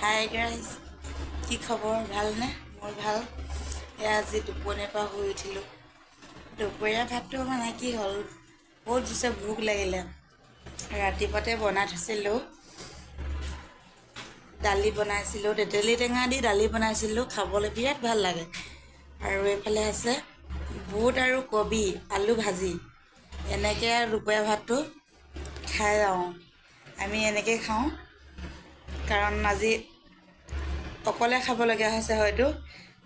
Hi guys, কি খবৰ? ভালনে? মোৰ ভাল। এয়া আজি টোপনিৰ পৰা শুই উঠিলোঁ। দুপৰীয়া ভাতটো মানে কি হ'ল, বহুত জোৰছে ভোক লাগিলে। ৰাতিপুৱাতে বনাই থৈছিলোঁ, দালি বনাইছিলোঁ, তেতেলী টেঙা দি দালি বনাইছিলোঁ, খাবলৈ বিৰাট ভাল লাগে। আৰু এইফালে আছে বুট আৰু কবি আলু ভাজি। এনেকৈ আৰু দুপৰীয়া ভাতটো খাই যাওঁ। আমি এনেকৈ খাওঁ, কাৰণ আজি অকলে খাবলগীয়া হৈছে। হয়তো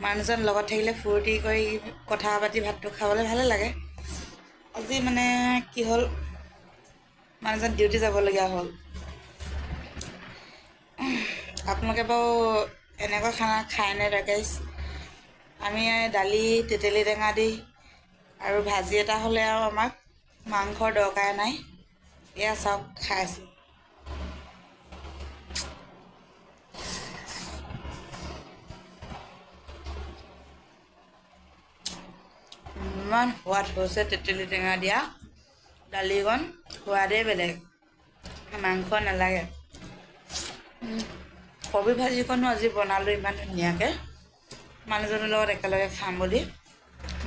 মানুহজন লগত থাকিলে ফূৰ্তি কৰি কথা পাতি ভাতটো খাবলৈ ভালে লাগে। আজি মানে কি হ'ল, মানুহজন ডিউটি যাবলগীয়া হ'ল। আপোনালোকে বাৰু এনেকুৱা খানা খায়নে গাইজ? আমি দালি তেতেলী টেঙা দি আৰু ভাজি এটা হ'লে আৰু আমাক মাংসৰ দৰকাৰ নাই। এয়া চাওক, খাই আছোঁ। ইমান সোৱাদ হৈছে তেতেলী টেঙা দিয়া দালিকণ, সোৱাদেই বেলেগ, মাংস নালাগে। কবি ভাজিকণো আজি বনালোঁ ইমান ধুনীয়াকৈ, মানুহজনৰ লগত একেলগে খাম বুলি।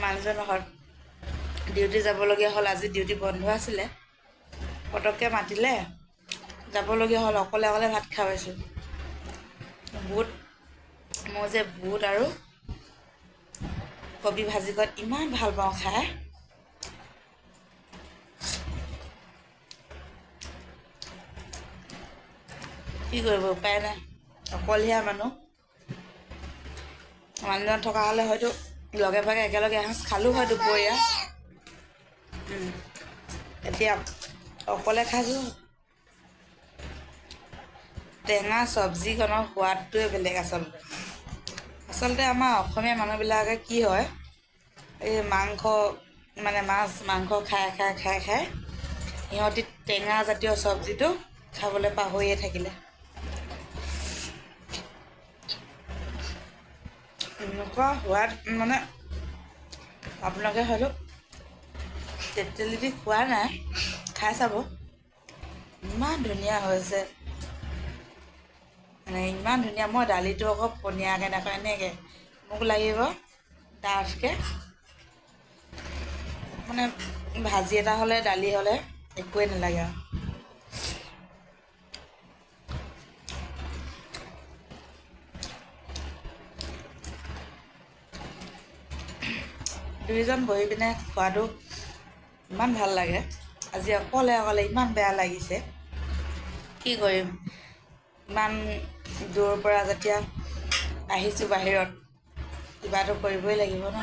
মানুহজনৰ লগত ডিউটি যাবলগীয়া হ'ল, আজি ডিউটি বন্ধ আছিলে, পটককৈ মাতিলে, যাবলগীয়া হ'ল। অকলে অকলে ভাত খাই পাইছোঁ। বুট, মই যে বুট আৰু কবি ভাজিকণ ইমান ভাল পাওঁ খাই। কি কৰিব, উপায় নাই, অকলশৰীয়া মানুহ। মানুহজন থকা হ'লে হয়তো লগে ভাগে একেলগে এসাঁজ খালোঁ হয় দুপৰীয়া। এতিয়া অকলে খাইছোঁ। টেঙা চব্জিকণৰ সোৱাদটোৱে বেলেগ। আচলতে আচলতে আমাৰ অসমীয়া মানুহবিলাকে কি হয়, এই মাংস মানে মাছ মাংস খাই খাই খাই খাই সিহঁতি টেঙা জাতীয় চব্জিটো খাবলৈ পাহৰিয়ে থাকিলে। এনেকুৱা সোৱাদ, মানে আপোনালোকে হয়তো তেতেলী দি খোৱা নাই, খাই চাব, ইমান ধুনীয়া হৈছে, মানে ইমান ধুনীয়া। মই দালিটো আকৌ পনীয়াকৈ নাখাওঁ, এনেকৈ মোক লাগিব ডাঠকৈ, মানে ভাজি এটা হ'লে দালি হ'লে একোৱেই নালাগে আৰু। দুয়োজন বহি পিনে খোৱাটো ইমান ভাল লাগে। আজি অকলে অকলে ইমান বেয়া লাগিছে, কি কৰিম, ইমান দূৰৰ পৰা যেতিয়া আহিছোঁ বাহিৰত, কিবাটো কৰিবই লাগিব ন।